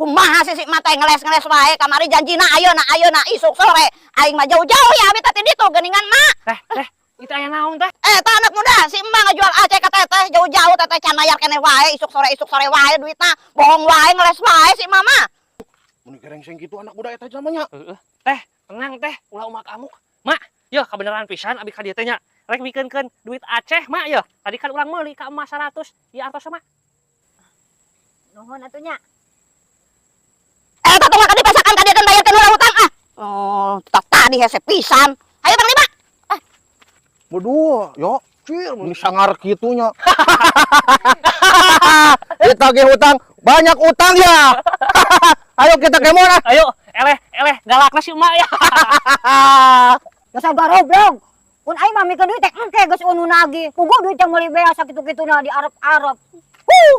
Kumaha sih si emak teh ngeles-ngeles wae kamari janjina ayeuna ayeuna isuk sore. Aing mah jauh-jauh ya abi teh ti ditu geuningan, Mak. Teh, teh, itu aya naon, Teh? Eh, tah anak muda, si emak ngajual AC ka teteh jauh-jauh, teteh can mayar keneh wae, isuk sore wae duitna. Bohong wae, ngeles wae si emak mah. Mun gerengseng kitu anak muda eta namanya. Heeh. Teh, tenang, Teh, ulah umak amuk. Mak, yeuh kabeneran pisan abi ka dieu teh nya. Rek mikeunkeun duit Aceh, Mak, yeuh. Tadi kan urang meuli ka emak 100. Ieu artos, Mak. Nuhun atuh nya. Eh, tah tong dipasakan ka dieu kan bayarkeun heula hutang ah. Oh, tak tadi hese pisan. Ayo Bang Lima. Waduh, yo, cir, mun sangar kitu nya. Ditagih hutang, banyak utang ya. Ayo kita kemon ah. Ayo, eleh, eleh, galakna si emak ya. Dasar garoblog. Mun aing mah mikeun duit teh engke geus unu nagih. Puguh duit teh meuli beas sakitu-kituna di arep-arep. Huh.